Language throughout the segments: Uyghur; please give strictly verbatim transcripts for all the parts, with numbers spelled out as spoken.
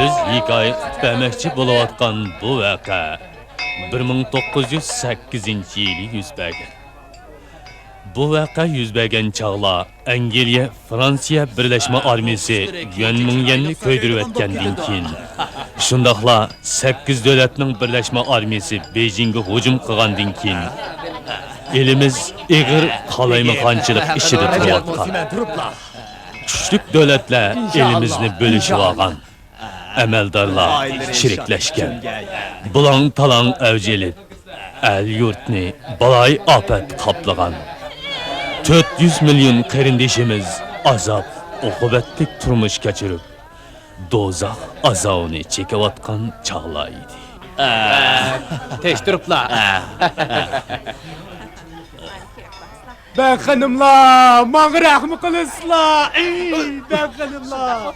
بىز ھېكايە قىلىپ بەرمەكچى بولۇۋاتقان بۇ ۋەقە بىر مىڭ توققۇز يۈز سەككىزىنچى يىلى يۈز بەرگەن. بۇ ۋەقە يۈز بەرگەن چاغلار ئەنگلىيە، فرانسىيە بىرلەشمە ئارمىيىسى يۈەن مىڭيەننى كۆيدۈرۈۋەتكەندىن كېيىن، شۇنداقلا سەككىز دۆلەتنىڭ بىرلەشمە ئارمىيىسى بېيجىڭغا ھۇجۇم قىلغاندىن كېيىن، ئېلىمىز ئېغىر قالايمىقانچىلىق ئىچىدە تۇرۇۋاتقان. كۈچلۈك دۆلەتلەر ئېلىمىزنى بۆلۈشۈۋالغان. ئەمەلدارلار چىرىكلەشكەن. بۇلاڭ-تالاڭ ئەۋج ئېلىپ، ئەل-يۇرتنى بالايىئاپەت قاپلىغان. تۆت يۈز مىليون قېرىندىشىمىز ئازاب-ئوقۇبەتلىك تۇرمۇش كەچۈرۈپ، دوزاخ ئازابىنى چېكىۋاتقان چاغلار ئىدى. تېز تۇرۇپلا. بەگ خېنىملار، ماڭا رەھىم قىلىسىلا. ئەي، بەگ خېنىملار.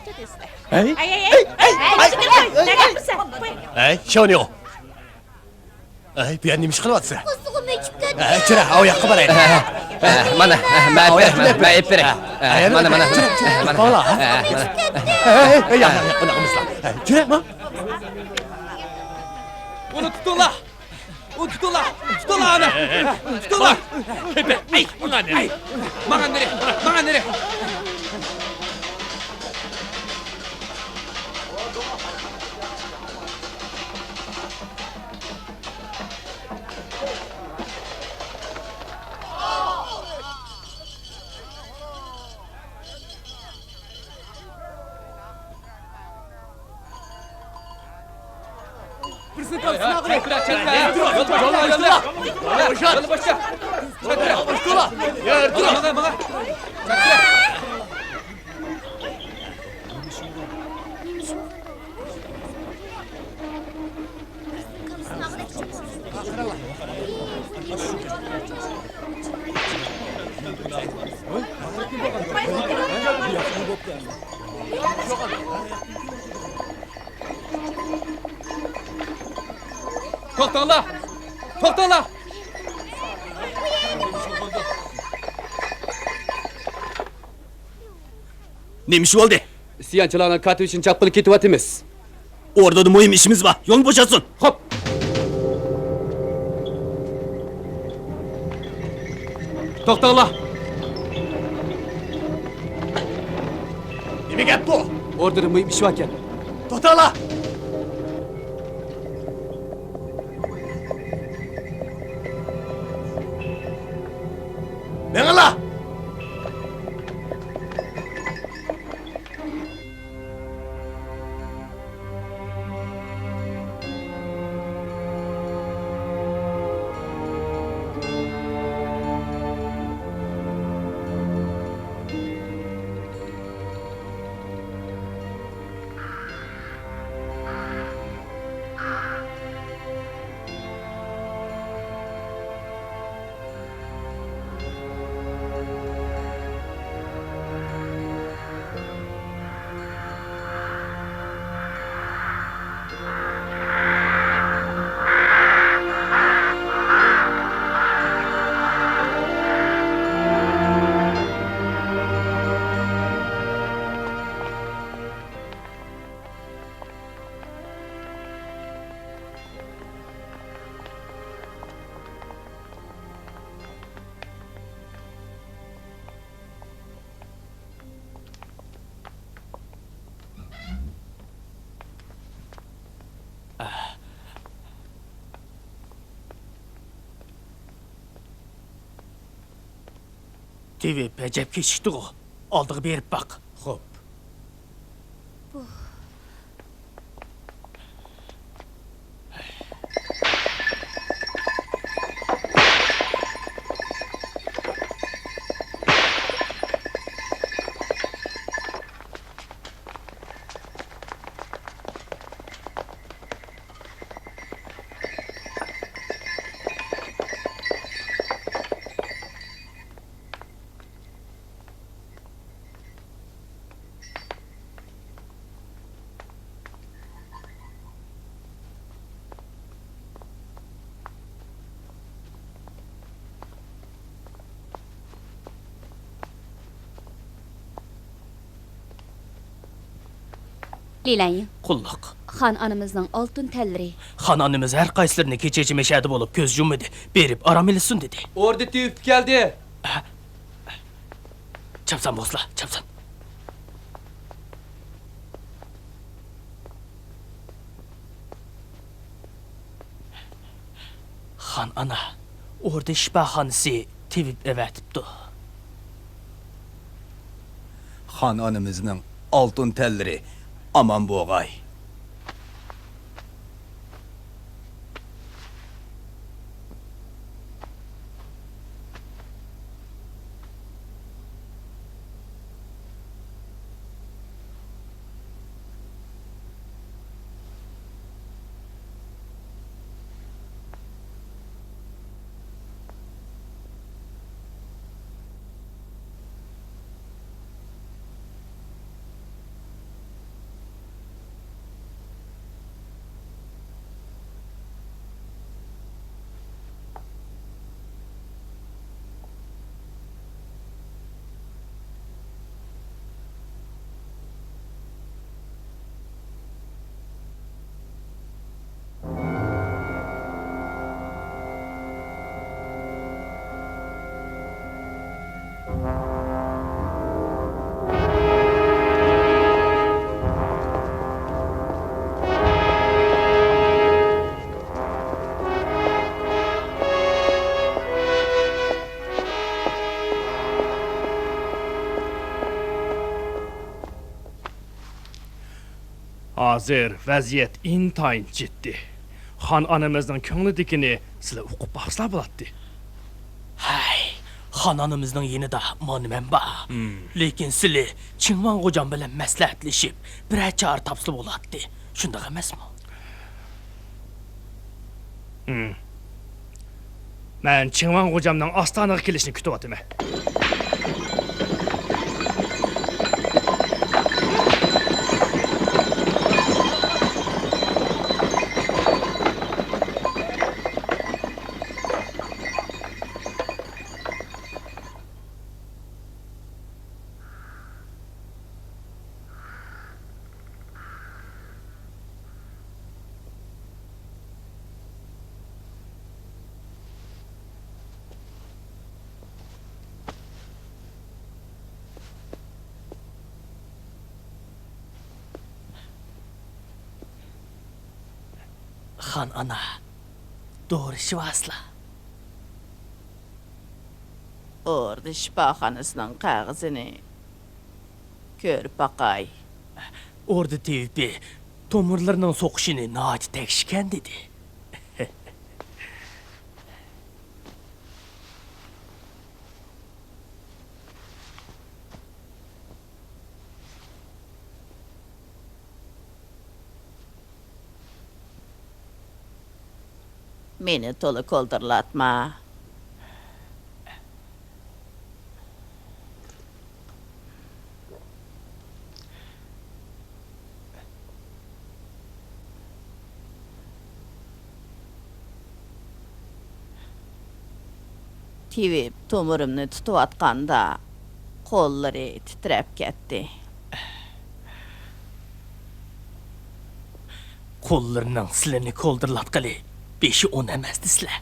ئەي، ئەي، ئەي، ئەي، ئەي، شونيو. ئەي، بۇ يەردە نېمە ئىش قىلىۋاتىسەن؟ ئۇسسۇغۇم ئۆچۈپ كەتتى. ئەي، چىرە، ئاۋۇ ياققا بارايلى. مانا، مەن، مەن ئېلىپ بېرەي. مانا، مانا. ئەي، ئەي، ئەي، ياق، ياق، ياق، ئۇنداق قىلمىسىلا. ئەي، چىرە، ما. ئۇنى تۇتۇڭلار. ئۇنى تۇتۇڭلار! تۇتۇڭلار ئۇنى! تۇتۇڭلار! ئەي، ماڭا نېرى! ماڭا نېرى! ماڭا نېرى! بىرسىنى كاللىسىنى ئاغرىپ. توختاڭلار! توختاڭلار! نېمە ئىش بولدى؟ ئىسيانچىلارنىڭ كاتيۇشىنى چاپقىلى كېتىۋاتىمىز. ئوردىدا مۇھىم ئىشىمىز بار. يولنى بوشاتسۇن. خوپ. توختاڭلار. نېمە گەپ بۇ؟ ئوردىدا مۇھىم ئىش باركەن. توختاڭلار. مېڭىڭلار. تېۋىپ ئەجەب كېچىكتىغۇ. ئالدىغا بېرىپ باق. خوپ. بىلەيىڭ. قۇللۇق. خان ئانىمىزنىڭ ئالتۇن تەللىرى. خان ئانىمىز ھەر قايسىلىرىنى كېچىچە مەشەدە بولۇپ كۆز يۇممىدى. بېرىپ ئارام ئېلىشسۇن دېدى. ئوردا تېۋىپى كەلدى. چاپسان بوسلا، چاپسان. خان ئانا، ئوردا شىپاخانىسى تېۋىپ ئەۋەتىپتۇ. خان ئانىمىزنىڭ ئالتۇن تەنلىرى ئامان بوغاي. ھازىر ۋەزىيەت ئىنتايىن جىددىي. خان ئانىمىزنىڭ كۆڭلىدىكىنى سىلەر ئۇقۇپ باقسىلا بولاتتى. ھەي، خان ئانىمىزنىڭ يېنىدا مانا مەن بار. لېكىن سىلى چىڭۋاڭ غوجام بىلەن مەسلىھەتلىشىپ، بىرەر چارە تاپسا بولاتتى. شۇنداق ئەمەسمۇ؟ مەن چىڭۋاڭ غوجامنىڭ ئاستانىغا كېلىشىنى كۈتۈۋاتىمەن. خان ئانا، دورا ئىچىۋالسىلا. ئوردا شىپاخانىسىنىڭ قەغىزىنى كۆرۈپ باقاي. ئوردا تېۋىپى تومۇرلىرىنىڭ سوقۇشىنى ناھايىتى تەكشىكەن دېدى. مېنى تولا كولدۇرلاتما. تېۋىپ تومۇرۇمنى تۇتۇۋاتقاندا، قوللىرى تىترەپ كەتتى. قوللىرىنىڭ سىلىنى كولدۇرلاتقىلى بېشى ئون ئەمەستى سىلەر.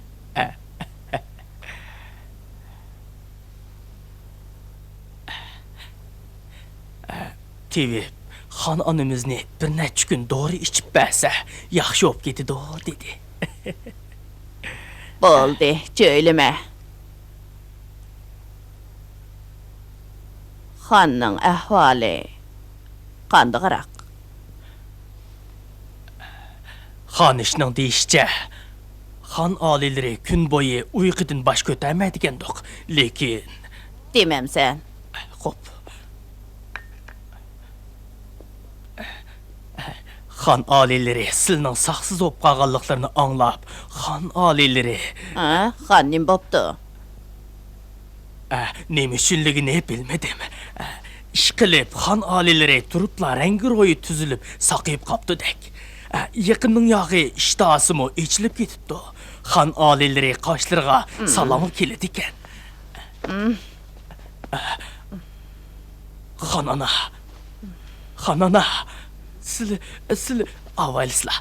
تېۋىپ، خان ئانىمىزنى بىر نەچچە كۈن دورا ئىچىپ بەرسە، ياخشى بولۇپ كېتىدۇ، دېدى. بولدى، جۆيلىمە. خاننىڭ ئەھۋالى قانداقراق؟ خانىشنىڭ دېيىشىچە، خان ئالىيلىرى كۈن بويى ئۇيقۇدىن باش كۆتەرمەيدىكەندۇق، لېكىن. دېمەمسەن. خوپ. خان ئالىيلىرى سىلىنىڭ ساقسىز بولۇپ قالغانلىقلىرىنى ئاڭلاپ، خان ئالىيلىرى. ھە، خان نېمە بوپتۇ؟ ئە، نېمە ئۈچۈنلۈكىنى بىلمىدىم. ئە، ئىشقىلىپ، خان ئالىيلىرى تۇرۇپلا رەڭگىرويى تۈزۈلۈپ، ساقىيىپ قاپتۇدەك. ئە، يېقىننىڭ ياغى ئىشتىھاسىمۇ ئېچىلىپ كېتىپتۇ. خان ئالىيلىرى قاشلىرىغا سالامغا كېلىدىكەن. خان ئانا، خان ئانا، سىلى، سىلى ئاۋايلىسىلا.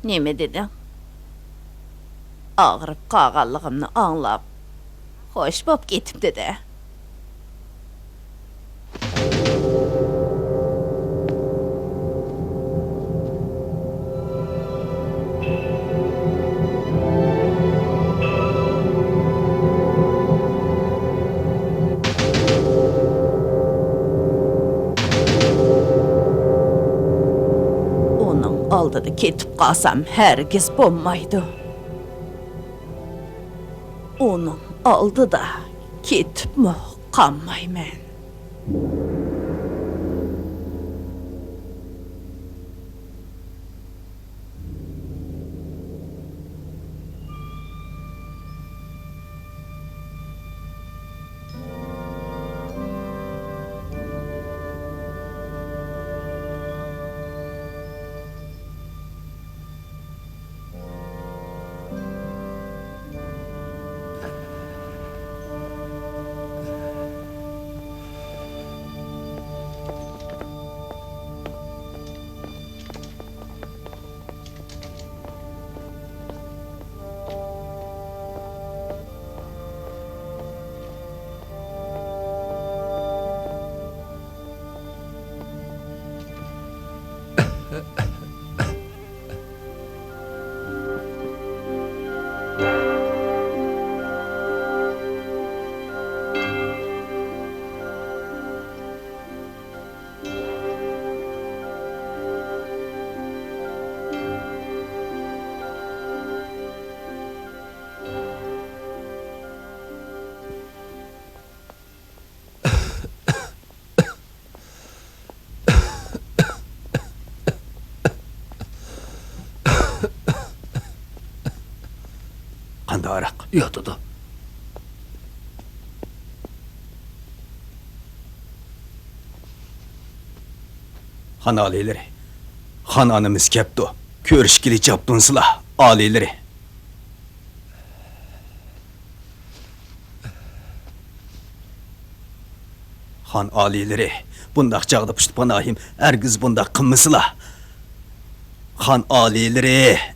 نېمە دېدىڭ؟ ئاغرىپ قالغانلىقىمنى ئاڭلاپ، خوش بوپ كېتىپتۇ-دە. ئۇنىڭ ئالدىدا كېتىپ قالسام ھەرگىز بولمايدۇ. ئۇنىڭ ئالدىدا كېتىپمۇ قالمايمەن. قانداق ھاراق؟ ياتىدۇ. خان ئالىيلىرى، خان ئانىمىز كەپتۇ. كۆرۈشكىلى چاپتۇنسىلا، ئالىيلىرى. خان ئالىيلىرى، بۇنداق چاغدا پۇشتىپاناھىم ھەرگىز بۇنداق قىلمىسىلا. خان ئالىيلىرى.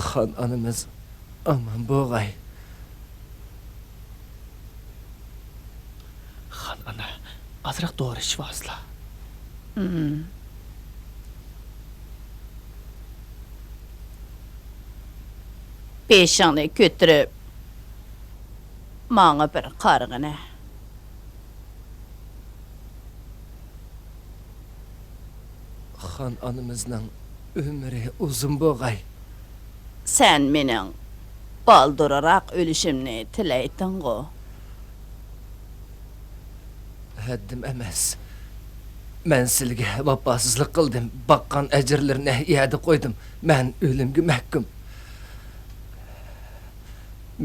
خان ئانىمىز ئامان بوغاي. خان ئانا، ئازراق دورا ئىچىۋالسىلا. بېشىڭنى كۆتۈرۈپ، ماڭا بىر قارىغىنە. خان ئانىمىزنىڭ ئۆمرى ئۇزۇن بوغاي. سەن مېنىڭ بالدۇرراق ئۆلۈشۈمنى تىلەيتتىڭغۇ؟ ھەددىم ئەمەس. مەن سىلىگە ۋاپاسىزلىق قىلدىم، باققان ئەجىرلىرىنى يەردە قويدۇم. مەن ئۆلۈمگە مەھكۇم.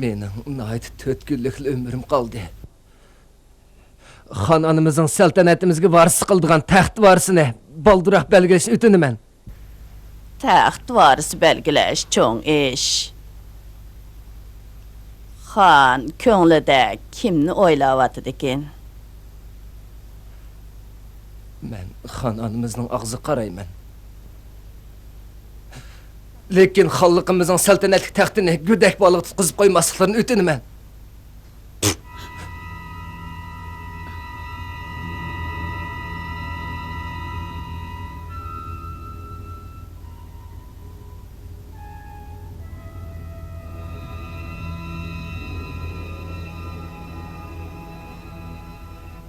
مېنىڭ ناھايىتى تۆت كۈنلۈكلا ئۆمرۈم قالدى. خان ئانىمىزنىڭ سەلتەنىتىمىزگە ۋارىسلىق قىلىدىغان تەخت ۋارىسىنى بالدۇرراق بەلگىلەشنى ئۆتۈنىمەن. تەخت ۋارىسى بەلگىلەش چوڭ ئىش. خان كۆڭلىدە كىمنى ئويلاۋاتىدىكىن؟ مەن خان ئانىمىزنىڭ ئاغزىغا قارايمەن. لېكىن خانلىقىمىزنىڭ سەلتەنەتلىك تەختىنى گۆدەك بالىغا تۇتقۇزۇپ قويماسلىقلىرىنى ئۆتۈنىمەن.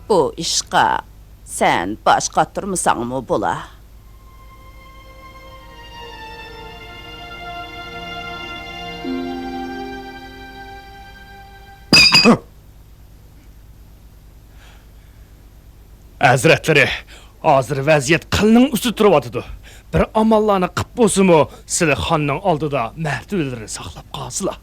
بۇ ئىشقا سەن باش قاتۇرمىساڭمۇ بولا. ھەزرەتلىرى، ھازىر ۋەزىيەت قىلنىڭ ئۈستىدە تۇرۇۋاتىدۇ. بىر ئاماللارنى قىپ بولسىمۇ، سىلى خاننىڭ ئالدىدا مەرتىۋىلىرىنى ساقلاپ قالسىلا.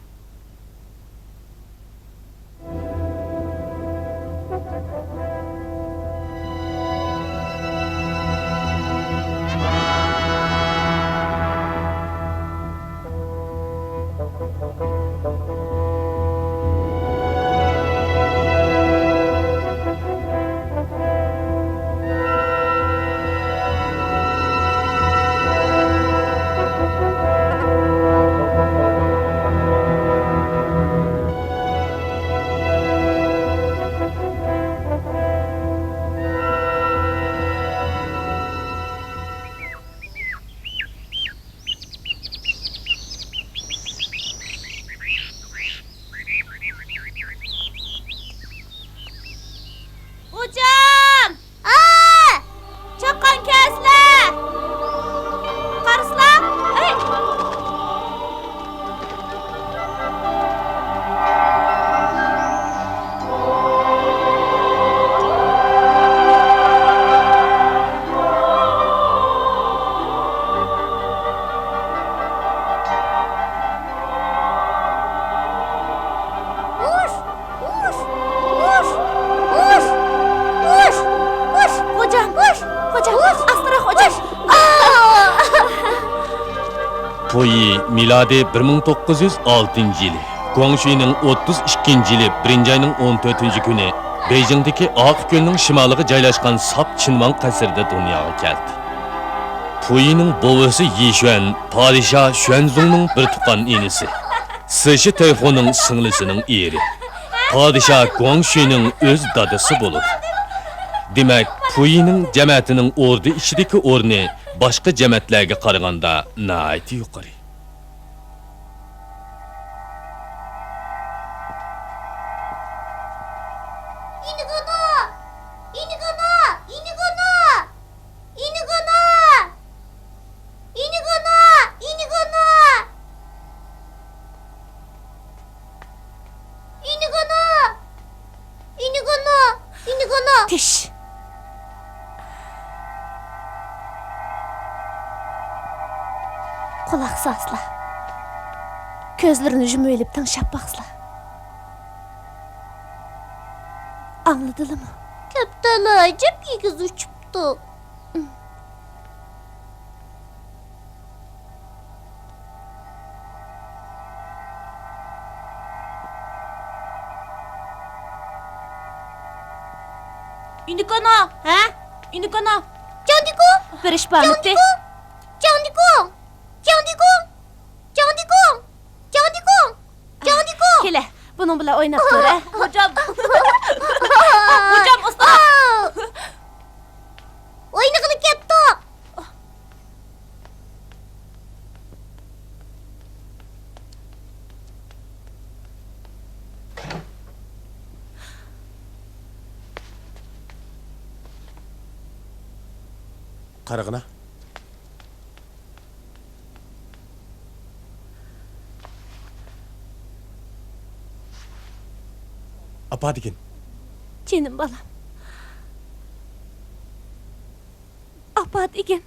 خوجام! ئا! چاققان كەلسىلە! قارىسىلا! ئەي! ئۇش! ئۇش! ئۇش! ئۇش! ئۇش! ئۇش! خوجام! ئۇش! خوجام! ئۇش! ئاستىراق خوجام! ئۇش! ئا! پۇيى مىلادىي بىر مىڭ توققۇز يۈز ئالتىنچى يىلى، گۇاڭشۈينىڭ ئوتتۇز ئىككىنچى يىلى بىرىنچى ئاينىڭ ئون تۆتىنچى كۈنى بېيجىڭدىكى ئاقا كۆلنىڭ شىمالىغا جايلاشقان ساپ چىنۋاڭ قەسرىدە دۇنياغا كەلدى. پۇيىنىڭ بوۋىسى يىشۈەن پادىشاھ شۈەنزۇڭنىڭ بىر تۇغقان ئىنىسى، سىشى تەيخۇنىڭ سىڭلىسىنىڭ ئېرى، پادىشاھ گۇاڭشۈينىڭ ئۆز دادىسى بولىدۇ. دېمەك، پۇيىنىڭ جەمەتىنىڭ ئوردا ئىچىدىكى ئورنى باشقا جەمەتلەرگە قارىغاندا ناھايىتى يۇقىرى. ئىنىگونو! ئىنىگونو! ئىنىگونو! ئىنىگونو! ئىنىگونو! ئىنىگونو! ئىنىگونو! ئىنىگونو! ئىنىگونو! تىش! قۇلاق سالسىلا. كۆزلىرىنى يۇمۇۋېلىپ تىڭشاپ باقسىلا. ئاڭلىدىلىمۇ؟ كەپتەرلەر ئەجەب ئېگىز ئۇچۇپتۇ. ئىنىكانا! ھە؟ ئىنىكانا! جاڭدىكۇ! بىر ئىش بارمىتى؟ جاڭدىكۇ! جاڭدىكۇ! جاڭدىكۇ! جاڭدىكۇ! جاڭدىكۇ! جاڭدىكۇ! كېلە، بۇنىڭ بىلەن ئويناپ تۇر، ھە؟ خوجام! خوجام، ئۇستا! ئوينىغىلى كەپتۇ! قارىغىنا. ئاپا دېگىن. جېنىم بالام. ئاپا دېگىن.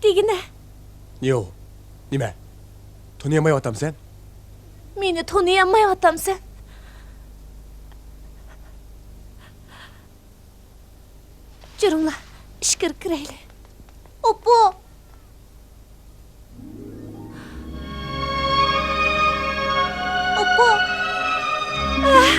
دېگىنە. يو، نېمە؟ تونۇيالمايۋاتامسەن؟ مېنى تونۇيالمايۋاتامسەن؟ جۈرۈڭلار، ئىچكىرى كىرەيلى. ئوپپو! ئوپپو! ئاھ!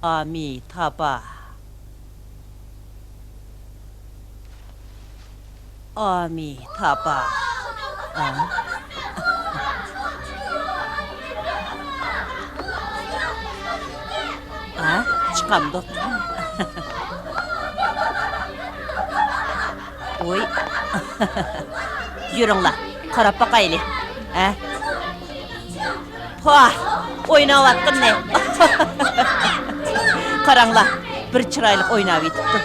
ئامىتابا. ئامىتابا. ئا؟ ئا؟ چىقامدۇق؟ ۋوي. يۈرۈڭلار، قاراپ باقايلى. ھە؟ پاھ، ئويناۋاتقىنىنى. قاراڭلار، بىر چىرايلىق ئويناۋېتىپتۇ.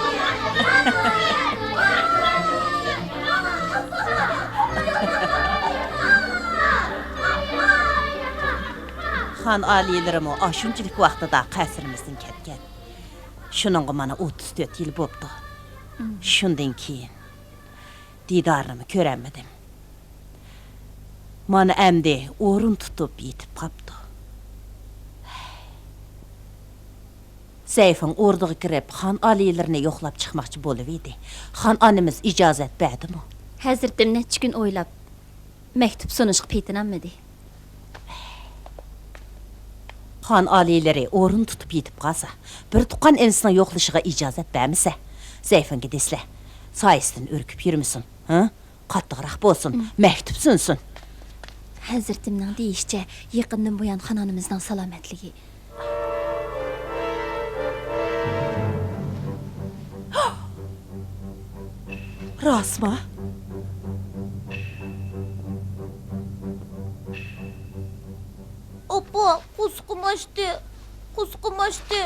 خان ئالىيلىرىمۇ ئاشۇنچىلىك ۋاقتىدا قەسرىمىزدىن كەتكەن. شۇنىڭغا مانا ئوتتۇز تۆت يىل بوپتۇ. شۇندىن كېيىن دىدارىنىمۇ كۆرەلمىدىم. مانا ئەمدى ئورۇن تۇتۇپ يېتىپ قاپتۇ. زەيفىڭ ئوردىغا كىرىپ، خان ئالىيلىرىنى يوقلاپ چىقماقچى بولۇۋىدى. خان ئانىمىز ئىجازەت بەردىمۇ؟ ھەزرىتىم نەچچە كۈن ئويلاپ، مەكتۇپ سۇنۇشقا پېتىنالمىدى. خان ئالىيلىرى ئورۇن تۇتۇپ يېتىپ قالسا، بىر تۇغقان ئىنىسىنىڭ يوقلىشىغا ئىجازەت بەرمىسە، زەيفىڭگە دېسىلە، سايىسىدىن ئۈركۈپ يۈرمىسۇن، ھە؟ قاتتىقراق بولسۇن، مەكتۇپ سۇنسۇن. ھەزرىتىمنىڭ دېيىشىچە، يېقىندىن بۇيان خان ئانىمىزنىڭ سالامەتلىكى. راستمۇ؟ ئاپا، قورسىقىم ئاچتى، قورسىقىم ئاچتى.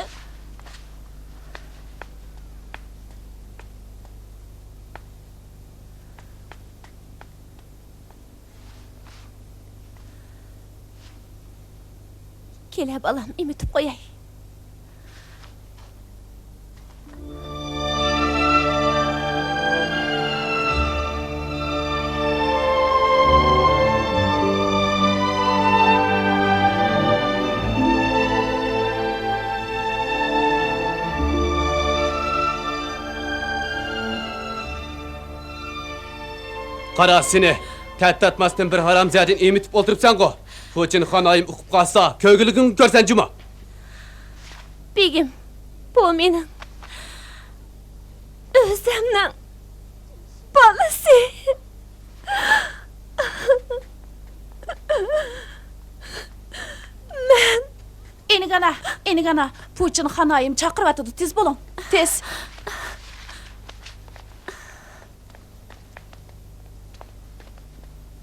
كېلە، بالام، ئېمىتىپ قوياي. قارا سېنى، تەتەتماستىن بىر ھارامزادىنى ئېمىتىپ ئولتۇرۇپسەنغۇ؟ پۇچىن خانايىم ئۇقۇپ قالسا، كۆرگۈلۈكۈڭنى كۆرسەن جۇمۇ. بېگىم، بۇ مېنىڭ ئۆزۈمنىڭ بالىسى. مەن. ئىنىگانا، ئىنىگانا، پۇچىن خانايىم چاقىرىۋاتىدۇ، تېز بولۇڭ، تېز.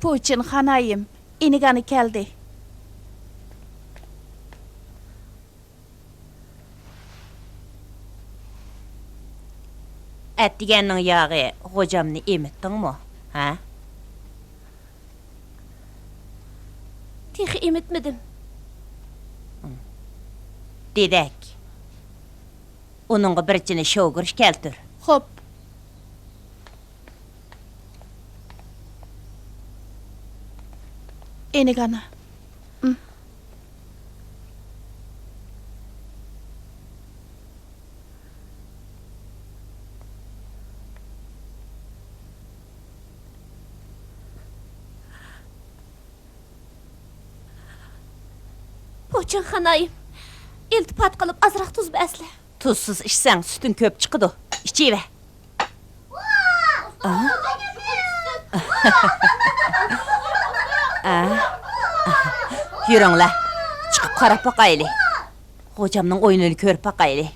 پۇچىن خانايىم، ئىنىگانا كەلدى. ئەتىگەننىڭ ياغى غوجامنى ئېمىتتىڭمۇ؟ ھە؟ تېخى ئېمىتمىدىم. دېدەك، ئۇنىڭغا بىر چىنە شوۋىگۈرۈچ كەلتۈر. خوپ. ئىنىگانا. پۇچىن خانايىم، ئىلتىپات قىلىپ ئازراق تۇز بەرسىلە. تۇزسىز ئىچسەڭ سۈتۈڭ كۆپ چىقىدۇ. ئىچىۋەر. ئا؟ ئا؟ يۈرۈڭلار، چىقىپ قاراپ باقايلى. غوجامنىڭ ئويۇنىنى كۆرۈپ باقايلى.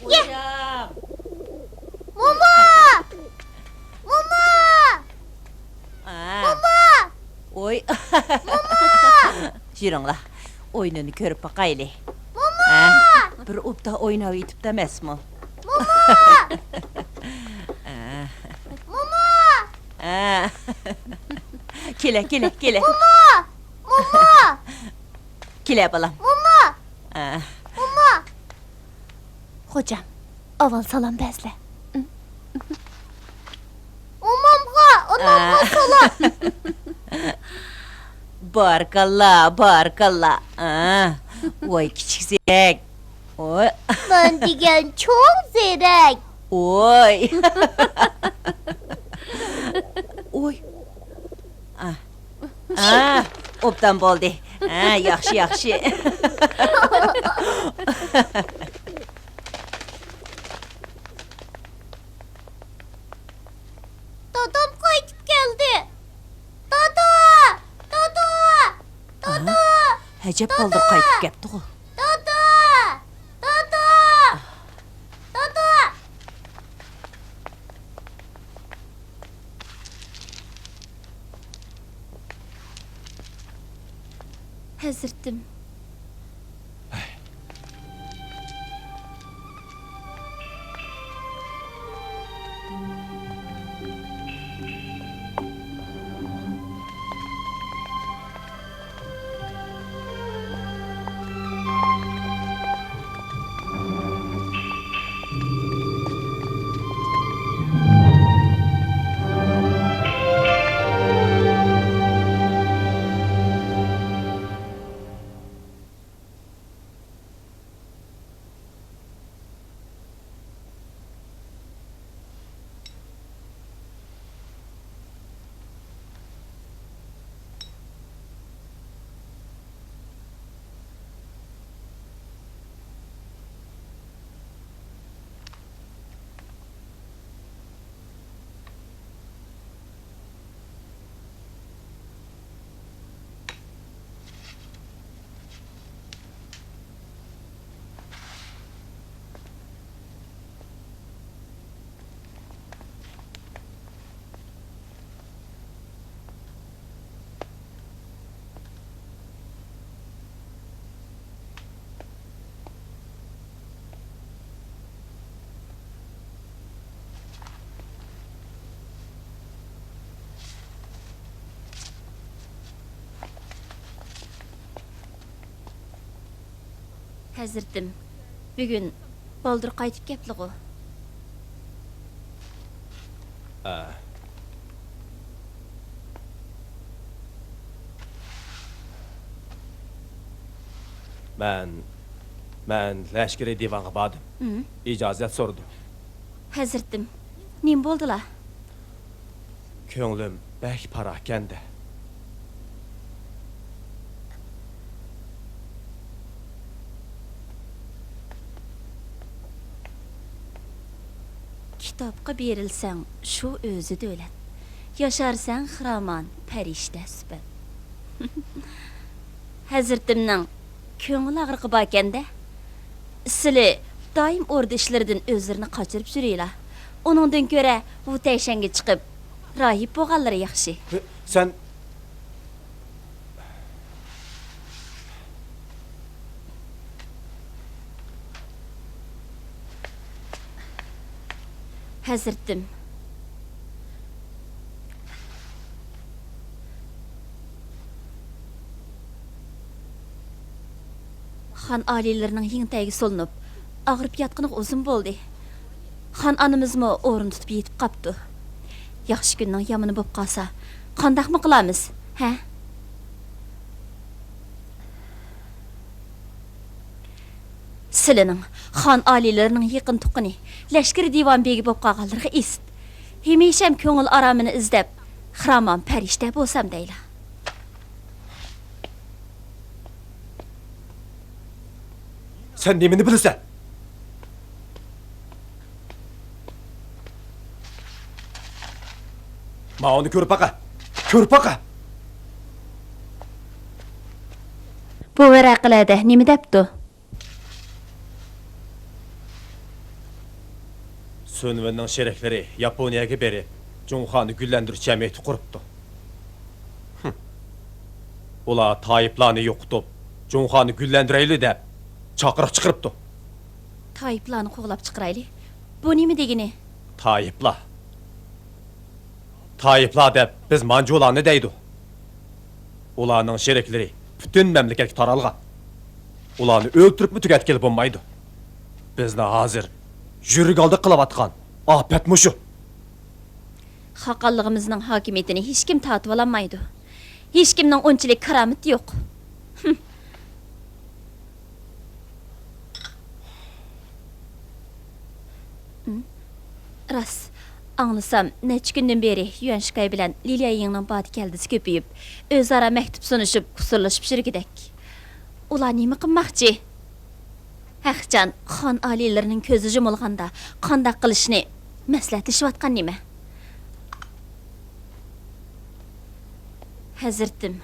خوجام! موما! يۈرۈڭلار، ئويۇنىنى كۆرۈپ باقايلى. موما! ھە؟ بىر ئوبدان ئويناۋېتىپتۇ ئەمەسمۇ؟ موما! ھە. موما! ھە. كېلە، كېلە، كېلە. موما! موما! كېلە، بالام. موما! ھە. موما! خوجام، ئاۋۋال سالام بەرسىلە. مومامغا، ئانامغا سالام. بارىكاللا، بارىكاللا. ۋاي، كىچىك زېرەك. ۋاي. مەن دېگەن چوڭ زېرەك. ۋاي. ۋاي. ئا. ئا، ئوبدان بولدى. ھە، ياخشى، ياخشى. دادام قايتىپ كەلدى. دادا! دادا! دادا! ھە؟ ئەجەب بالدۇر قايتىپ كەپتىغۇ. دادا! دادا! دادا! ھەزرىتىم. ھەزرىتىم، بۈگۈن بالدۇر قايتىپ كەپلىغۇ؟ ئە. مەن، مەن لەشكىرىي دىۋانغا باردىم. ھىم. ئىجازەت سورىدىم. ھەزرىتىم، نېمە بولدىلا؟ كۆڭلۈم بەك پاراكەندە. كىتابقا بېرىلسەڭ، شۇ ئۆزى دۆلەت. ياشارسەن خىرامان پەرىشتە سۈپەت. ھەزرىتىمنىڭ كۆڭۈل ئاغرىقى باركەندە. سىلى دائىم ئوردا ئىشلىرىدىن ئۆزلىرىنى قاچۇرۇپ يۈرۈيلا. ئۇنىڭدىن كۆرە ۋۇ تەيشەنگە چىقىپ، راھىب بولغانلىرى ياخشى. سەن ھەزرىتىم. خان ئالىيلىرىنىڭ يىڭ تەرگە سولىنىپ، ئاغرىپ ياتقىنىغا ئۇزۇن بولدى. خان ئانىمىزمۇ ئورۇن تۇتۇپ يېتىپ قاپتۇ. ياخشى كۈننىڭ يامىنى بولۇپ قالسا، قانداقمۇ قىلارمىز، ھە؟ سىلىنىڭ خان ئالىيلىرىنىڭ يېقىن تۇغقىنى، لەشكىرىي دىۋان بېگى بولۇپ قالغانلىرىغا ئىسىت. ھېمىشەم كۆڭۈل ئارامىنى ئىزدەپ، خىرامان پەرىشتە بولسام دەيلا. سەن نېمىنى بىلىسەن؟ ماۋۇنى كۆرۈپ باقە. كۆرۈپ باقە. بۇ ۋەرەقىلەردە نېمە دەپتۇ؟ سۈنۋېننىڭ شېرىكلىرى ياپونىيەگە بېرىپ، جۇڭخۇانى گۈللەندۈرۈش جەمئىيىتى قۇرۇپتۇ. ھىم. ئۇلار تايىپلارنى يوقىتىپ، جۇڭخۇانى گۈللەندۈرەيلى دەپ چاقىرىق چىقىرىپتۇ. تايىپلارنى قوغلاپ چىقىرايلى؟ بۇ نېمە دېگىنى؟ تايىپلار. تايىپلار دەپ بىز مانجۇلارنى دەيدۇ. ئۇلارنىڭ شېرىكلىرى پۈتۈن مەملىكەتكە تارالغان. ئۇلارنى ئۆلتۈرۈپمۇ تۈگەتكىلى بولمايدۇ. بىزنى ھازىر يۈرەك ئالدى قىلىۋاتقان ئاپەت مۇشۇ. خاقانلىقىمىزنىڭ ھاكىمىيىتىنى ھېچكىم تارتىۋالالمايدۇ. ھېچكىمنىڭ ئۇنچىلىك كارامىتى يوق. ھىم. ھىم. راست، ئاڭلىسام، نەچچە كۈندىن بېرى يۈەن شىكاي بىلەن لى ليەيىڭنىڭ بادى-كەلدىسى كۆپىيىپ، ئۆزئارا مەكتۇپ سۇنۇشۇپ، قۇسۇرلىشىپ يۈرگۈدەك. ئۇلار نېمە قىلماقچى؟ ھەقجان، خان ئالىيلىرىنىڭ كۆزى يۇمۇلغاندا قانداق قىلىشنى مەسلىھەتلىشىۋاتقان نېمە؟ ھەزرىتىم،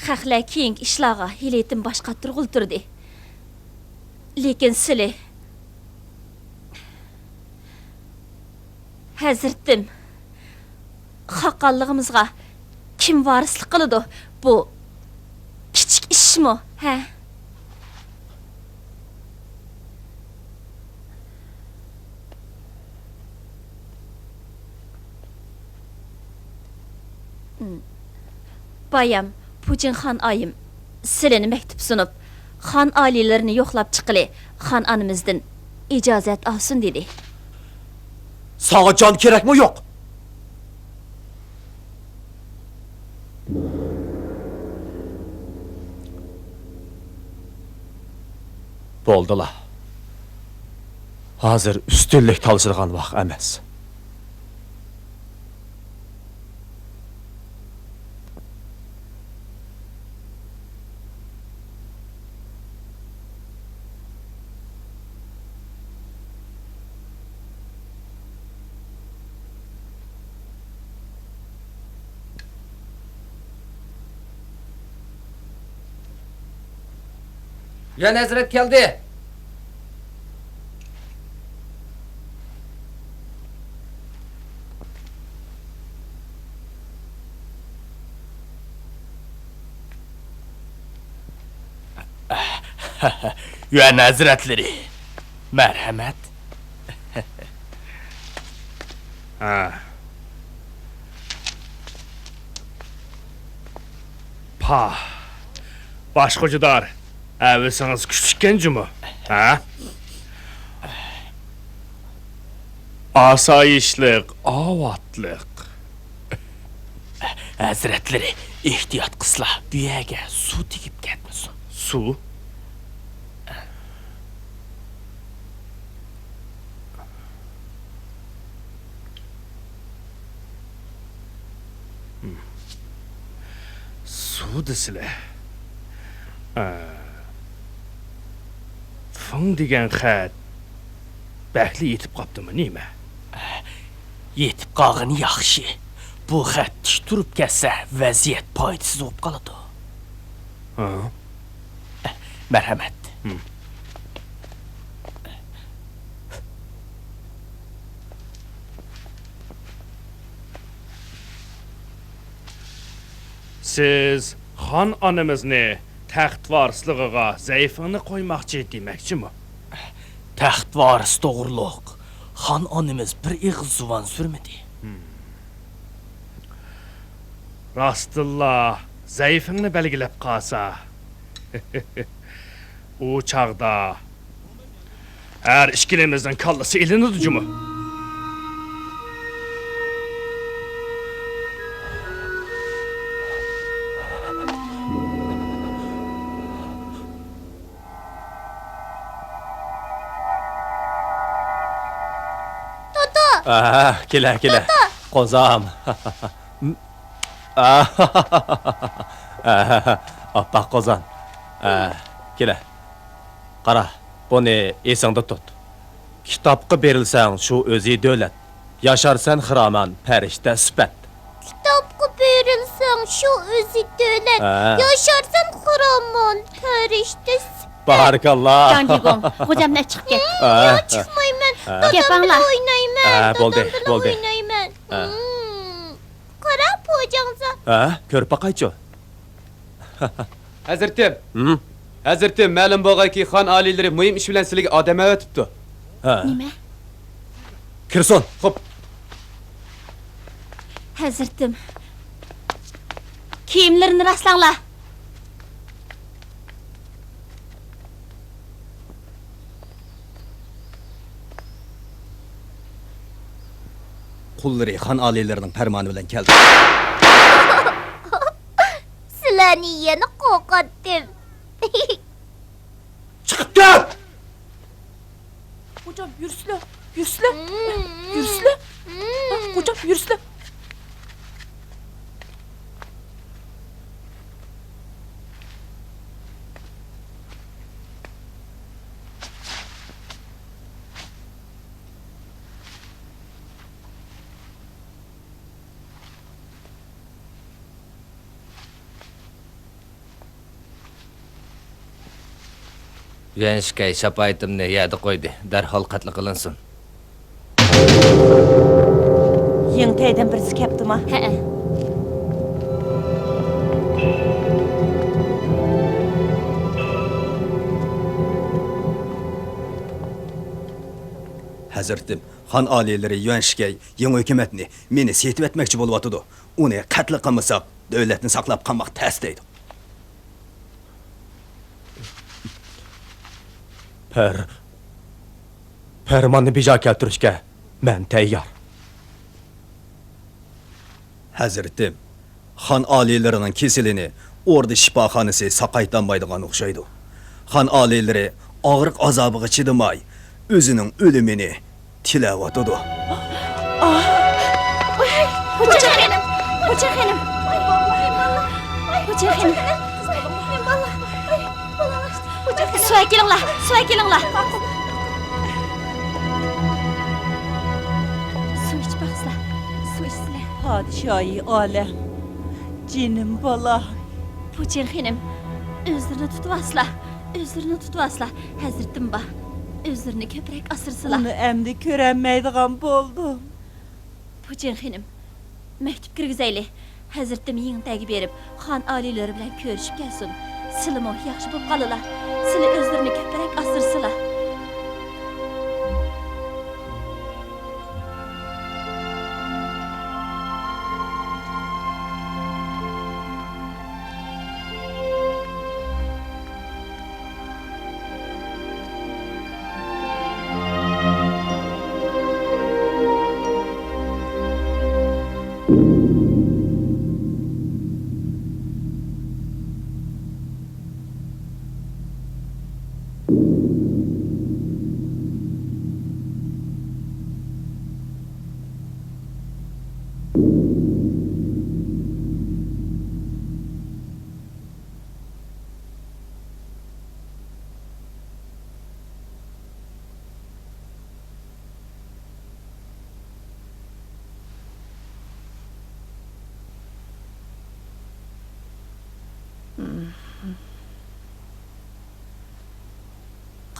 خەقلەر كېيىنكى ئىشلارغا ھېلىتىن باش قاتۇرغىلى تۇردى. لېكىن سىلى، ھەزرىتىم، خاقانلىقىمىزغا كىم ۋارىسلىق قىلىدۇ؟ بۇ كىچىك ئىشمۇ، ھە؟ بايام، پۇچىن خان ئايىم سىلىنى مەكتۇپ سۇنۇپ، خان ئالىيلىرىنى يوقلاپ چىققىلى خان ئانىمىزدىن ئىجازەت ئالسۇن دېدى. ساڭا جان كېرەكمۇ يوق؟ بولدىلا. ھازىر ئۈستۈنلۈك تالىشىدىغان ۋاق ئەمەس. يۈەن ھەزرەت كەلدى. يۈەن ھەزرەتلىرى، مەرھەمەت. ھە. پاھ، باش خوجىدار، ھەۋىسىڭىز كۈچلۈككەن جۇمۇ، ھە؟ ئاسايىشلىق، ئاۋاتلىق. ھەزرەتلىرى، ئېھتىيات قىلسىلا، بۇ يەرگە سۇ تېگىپ كەتمىسۇن. سۇ؟ سۇ دېسىلە. ئە، فېڭ دېگەن خەت بەكلا يېتىپ قاپتىمۇ نېمە؟ يېتىپ قالغىنى ياخشى. بۇ خەت تىك تۇرۇپ كەتسە، ۋەزىيەت پايدىسىز بولۇپ قالىدۇ. ھە؟ مەرھەمەت. ھىم. سىز خان ئانىمىزنى تەخت ۋارىسلىقىغا زەيفىڭنى قويماقچى دېمەكچىمۇ؟ تەخت ۋارىسى توغرۇلۇق خان ئانىمىز بىر ئېغىز زۇۋان سۈرمىدى. ھىم. راستتىنلا زەيفىڭنى بەلگىلەپ قالسا، ئۇ چاغدا ھەر ئىككىلىمىزنىڭ كاللىسى ئېلىنىدۇ جۇمۇ. توتو! ئاھ، كېلە، كېلە. توتو! قوزام. ئاھ، ئاپئاق قوزام. ئاھ، كېلە. قارا، بۇنى ئېسىڭدە تۇت. كىتابقا بېرىلسەڭ، شۇ ئۆزى دۆلەت. ياشارسەن خىرامان پەرىشتە سۈپەت. كىتابقا بېرىلسەڭ، شۇ ئۆزى دۆلەت. ھە. ياشارسەن خىرامان پەرىشتە سۈپەت. بارىكاللا. جاڭ جىگۇڭ، غوجامنى چىقىپ كەت. ھە. ياق، چىقمايمەن. ھە. دادام بىلەن ئوينايمەن. ھە، بولدى، دادام بىلەن بولدى. ئوينايمەن. ھە. ھىم. قارا، پوجاڭزا. ھە، كۆرۈپ باقايچۇ. ھەزرىتىم! ھە؟ ھەزرىتىم، مەلۇم بولغايكى، خان ئالىيلىرى مۇھىم ئىش بىلەن سىلىگە ئادەم ئەۋەتىپتۇ. ھە. نېمە؟ كىرسۇن! خوپ. ھەزرىتىم، كىيىملىرىنى راسلاڭلار. قۇللىرى خان ئالىيلىرىنىڭ پەرمانى بىلەن كەلدى. سىلەرنى يەنە قورقۇتتۇم. چىقىپ كەت! خوجام، يۈرسىلە، يۈرسىلە، يۈرسىلە. خوجام، يۈرسىلە. يۈەنشىكەي شاپائىتىمنى يەردە قويدى، دەرھال قەتل قىلىنسۇن. يىڭتەيدىن بىرسى كەپتۇما؟ ھەئە. ھەزرىتىم، خان ئالىيلىرى يۈەنشىكەي يېڭى ھۆكۈمەتنى مېنى سېتىۋەتمەكچى بولۇۋاتىدۇ. ئۇنى قەتل قىلمىساق، دۆلەتنى ساقلاپ قالماق تەس دەيدۇ. پەر-، پەرماننى بىجا كەلتۈرۈشكە مەن تەييار. ھەزرىتىم، خان ئالىيلىرىنىڭ كېسىلىنى ئوردا شىپاخانىسى ساقايتالمايدىغان ئوخشايدۇ. خان ئالىيلىرى ئاغرىق ئازابىغا چىدىماي، ئۆزىنىڭ ئۆلۈمىنى تىلەۋاتىدۇ. خوجا خېنىم! خوجا خېنىم! خوجا خېنىم! سۇ ئەكېلىڭلار! سۇ ئەكېلىڭلار! سۇ ئىچىپ باقسىلا، سۇ ئىچسىلە. پادىشاھى ئالەم، جېنىم بالا. پۇچىن خېنىم، ئۆزلىرىنى تۇتۇۋالسىلا، ئۆزلىرىنى تۇتۇۋالسىلا، ھەزرىتىم بار. ئۆزلىرىنى كۆپرەك ئاسرىسىلا. ئۇنى ئەمدى كۆرەلمەيدىغان بولدۇم. پۇچىن خېنىم، مەكتۇپ كىرگۈزەيلى. ھەزرىتىم يىڭتەيگە بېرىپ، خان ئالىيلىرى بىلەن كۆرۈشۈپ كەلسۇن. سىلىمۇ ياخشى بولۇپ قالىلا. سىلى ئۆزلىرىنى كۆپرەك ئاسرىسىلا.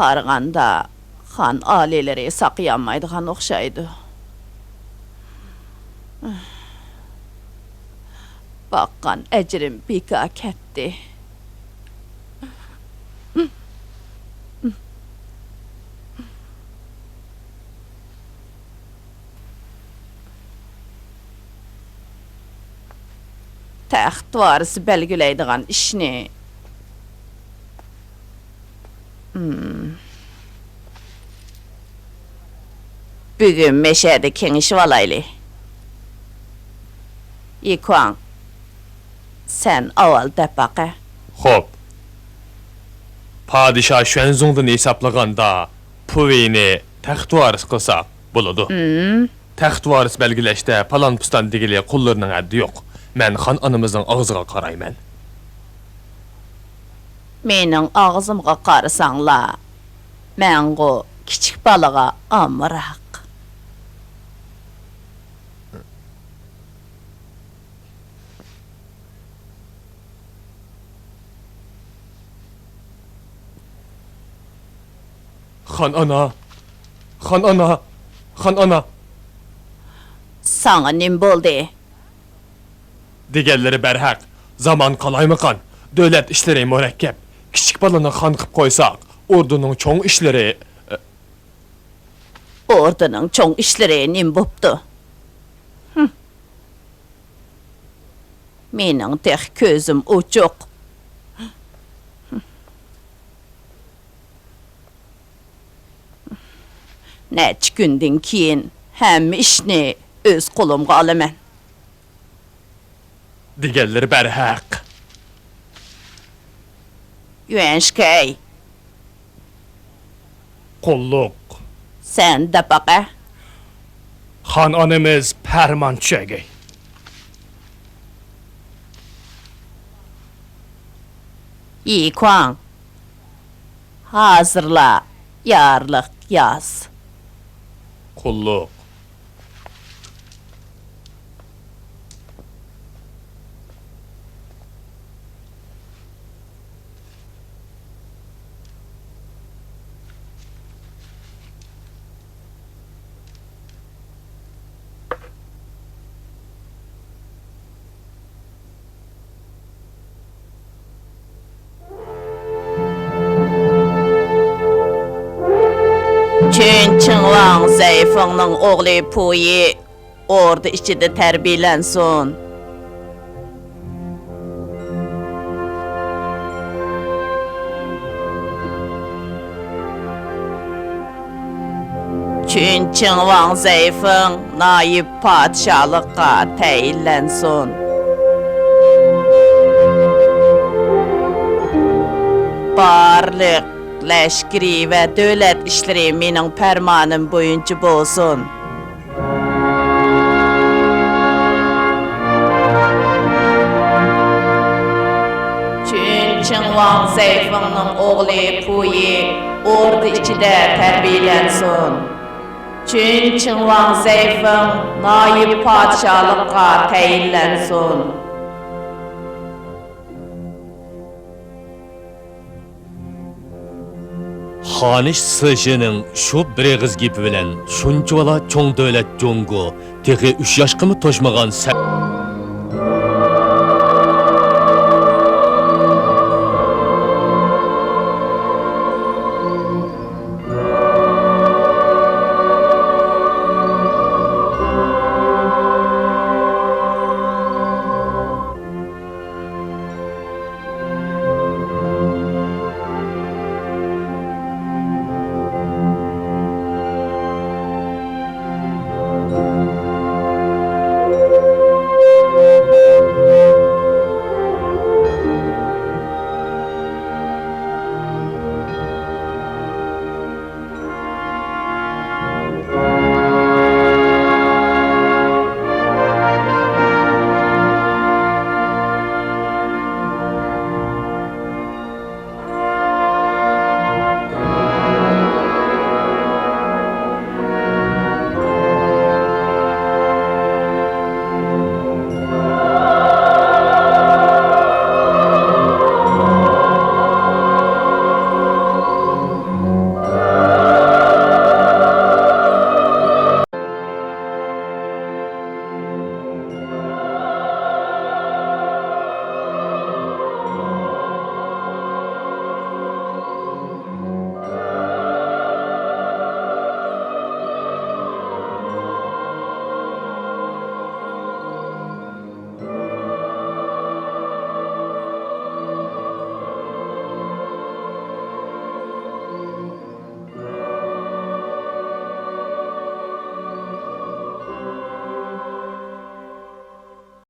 قارىغاندا، خان ئالىيلىرى ساقىيالمايدىغان ئوخشايدۇ. باققان ئەجرىم بىكار كەتتى. تەخت ۋارىسى بەلگىلەيدىغان ئىشنى، ھىم. بۈگۈن مەشەدە كېڭىشىۋالايلى. يىكۇاڭ، سەن ئاۋۋال دەپ باقە. خوپ. پادىشاھ شۇەنزۇڭدىن ھېسابلىغاندا، پۇۋېينى تەخت ۋارىسى قىلساق بولىدۇ. ھىم. تەخت ۋارىسى بەلگىلەشتە پالان-پۇستان دېگىلى قۇللىرىنىڭ ھەددى يوق. مەن خان ئانىمىزنىڭ ئاغزىغا قارايمەن. مېنىڭ ئاغزىمغا قارىساڭلار، مەنغۇ كىچىك بالىغا ئامراق. خان ئانا! خان ئانا! خان ئانا! ساڭا نېمە بولدى؟ دېگەنلىرى بەرھەق. زامان قالايمىقان. دۆلەت ئىشلىرى مۇرەككەپ. كىچىك بالىنى خان قىپ قويساق، ئوردىنىڭ چوڭ ئىشلىرى. ئوردىنىڭ چوڭ ئىشلىرى نېمە بوپتۇ؟ ھىم. مېنىڭ تېخى كۆزۈم ئوچۇق. نەچچە كۈندىن كېيىن ھەممە ئىشنى ئۆز قولۇمغا ئالىمەن. دېگەنلىرى بەرھەق. يۈەنشىكەي. قۇللۇق. سەن دەپ باقە. خان ئانىمىز پەرمان چۈشەرگەي. يىكۇاڭ. ھازىرلا يارلىق ياز. قۇللۇق. چۈن چىڭۋاڭ زەيفېڭنىڭ ئوغلى پۇيى ئوردا ئىچىدە تەربىيەلەنسۇن. چۈن چىڭۋاڭ زەيفېڭ نايىپ پادىشاھلىققا تەيىنلەنسۇن. بارلىق لەشكىرىي ۋە دۆلەت ئىشلىرى مېنىڭ پەرمانىم بويىچە بولسۇن. چۈن چىڭۋاڭ زەيفېڭنىڭ ئوغلى پۇيى ئوردا ئىچىدە تەربىيەلەنسۇن. چۈن چىڭۋاڭ زەيفېڭ نايىپ پادىشاھلىققا تەيىنلەنسۇن. خانىش سىشىنىڭ شۇ بىر ئېغىز گېپى بىلەن شۇنچىۋالا چوڭ دۆلەت جۇڭگو تېخى ئۈچ ياشقىمۇ توشمىغان سە-